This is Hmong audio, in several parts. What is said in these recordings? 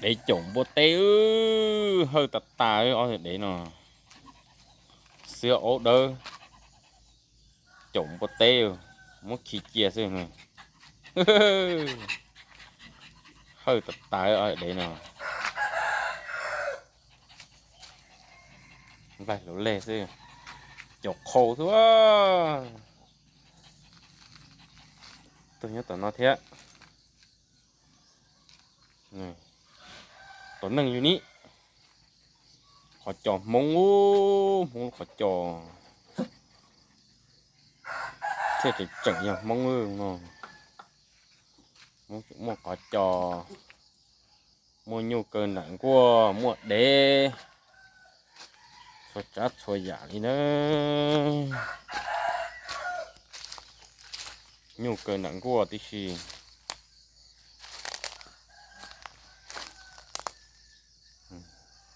Dev caum npua teb, hawj tas tas ob dev no. Xiab aub dawb caum npua teb, muab khi cia xwb. Hawj tas tas ob dev no. Nplaig hluav leg xwb, caum qhau xwb. Tuaj nyob tom no thiab. Tus neeg yug ni, qhov cos Hmoob, Hmoob lub qhov cos thiaj tseem tseem yog Hmoob no. Hmoob tseem muaj qhov cos, muaj nyuj kaw nram nkuaj, muaj dev, txhua tsav txhua yam li na. Nyuj kaw nram nkuaj tib si.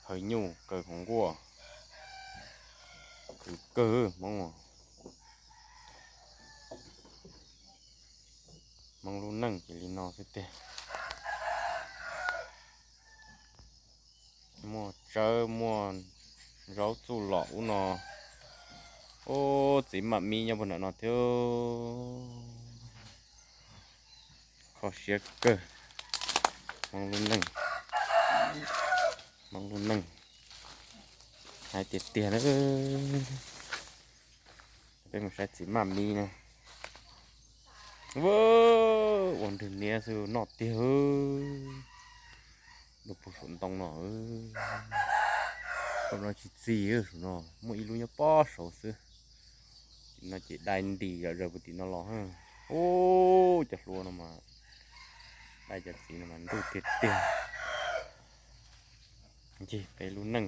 Hawj nyuj kaw hauv nkuaj, khwv kawg Hmoob. Hmoob lub neej ces li no xwb tiag. Muaj tsawb muaj zaub txuj lom ub no. Ub, txiv maj mib nyob puag nram no thiab. Kho siab kawg. Hmoob lub neej, Hmoob lub neej hais tiag tiag na. Peb mus saib txiv maj mib na. Ua nrwg niab xwb noj tiag. Lub puag saum ntoo no, saum no tsis txi, saum no muaj ib lub nyob pob saud xwb. Tim no ces dai nti zom zaws puag tim no los. Ub, cov hluas no mas, dai cov txiv no mas nruj tiag tiag. Ncig peb lub neej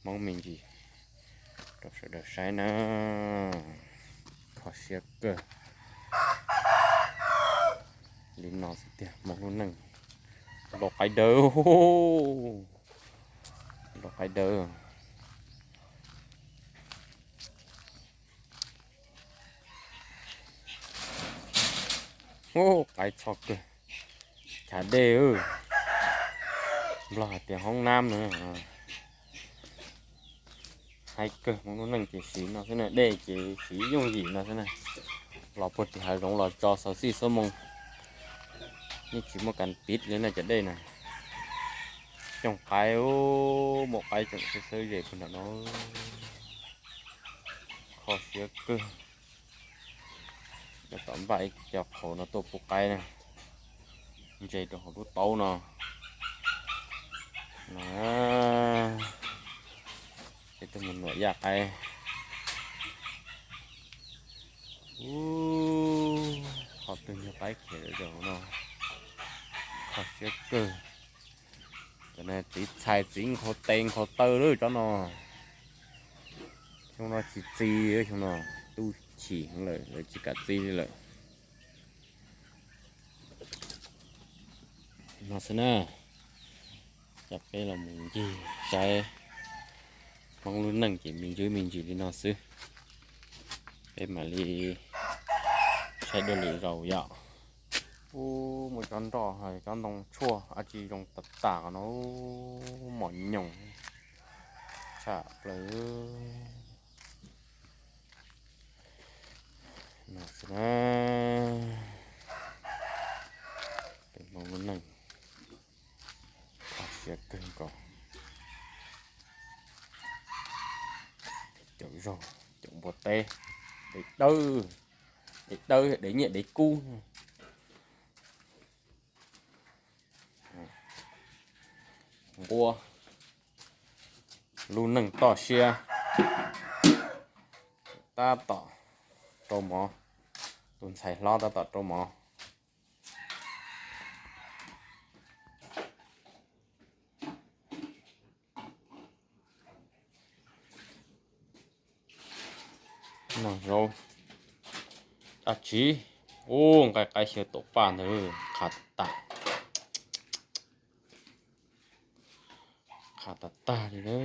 Hmoob me ntsis rau sawv daws saib na. Kho siab kawg. Li no xwb tiag Hmoob lub neej. Lau qaib dawb, lau qaib dawb. Ub, qaib txho kawg. Chav dej, Nplog hais tias hoob nab na. Hais kawg, Hmoob lub neej ces siv no xwb na, dej ces siv yooj yim no xwb na. Los puag tim hav zoov los tso xauv xij xuab moos, yeej tsis muaj kas piv li na cov dej na. Cooj qaib, muaj qaib tseem xwb xwb zes puag nram no. Kho siab kawg. Cov tom npaj ib co qhaus no tuaj pub qaib na, ntse rau hauv lub taub no. Ces tuaj mus nuam yaj qaib. Ub, qhov twg nyuag qaib khiav zom zaws hauv no, kho siab kawg. Cov no txiv txhais txiv nkhaus tes nkhaus taw lawm tsob no. Xyoo no tsis txi, xyoo no tub chim heev lawm, lawv tsis kam txi li lawm. No xwb na, coj peb los mus ncig saib Hmoob lub neej ces me ntsis me ntsis li no xwb. Peb mam li saib dua lwm zaus yom. Ub, muaj tsob nroj hais tsob ntoo tshuaj dab tsi zoo tas tas no, mos nyoos tshaj plaws. No xwb na, peb Hmoob lub neej kho siab kawg nkaus. Caum zaug, caum npua teb, dev dawb, dev dawb, dev nyiaj dev kub. Nquab, lub neej toj siab, tab tom rau mov, tus ntxhais hlob tab tom rau mov. Noj zaub dab tsi? Ub, nqaij qaib xyaw tom paj ntawd qhav tas, qhav tas tag li na.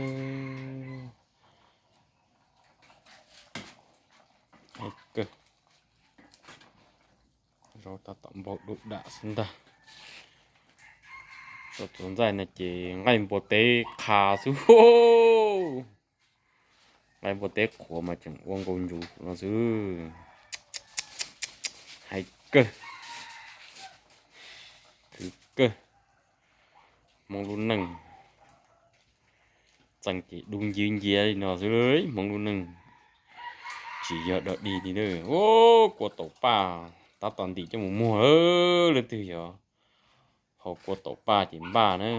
Zaub tab tom npau dub dam xwb ntag. Txuas ntxaij no ces nqaij npua teb qha xwb. Nqaij npua teb qhuav mas tseem ua nkaus ntsuv no xwb. Hais kawg, khwv kawg. Hmoob lub neej txeem ces dub nciab nciab li no xwb. Hmoob lub neej tsis yog dog dig li na. Kua taum paj tab tom ntim coj mus muag, leej twg yog haus kua taum paj ces npaj na.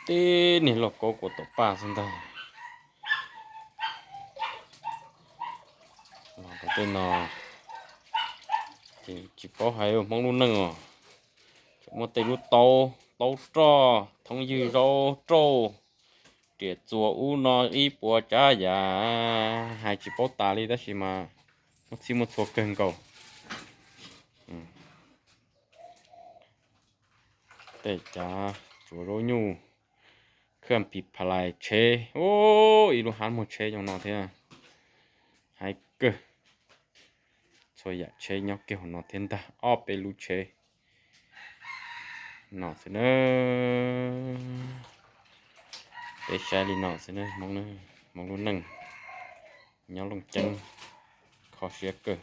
Tib niag lauj kaub kua taum paj xwb ntag. Los rau tej no ces tsis paub hais Hmoob lub neej os. Tseem muaj tej lub taub, taub roj, thoob ywg zaub rauj, riam txuas ub no ib puas tsav yam, hais tsis paub tas li tab sis mas muaj txhij muaj txhua kawg nkaus. Tej cav tsuav zaub nyuj, khab pis pha lais tsheb, ib lub hab muag tsheb zoo no thiab. Hais kawg, txhua yam tsheb nyob kiag hauv no thiab ntag, ob peb lub tsheb no xwb na. Peb saib li no xwb na, Hmoob lub neej nyob Looj Ceeb kho siab kawg.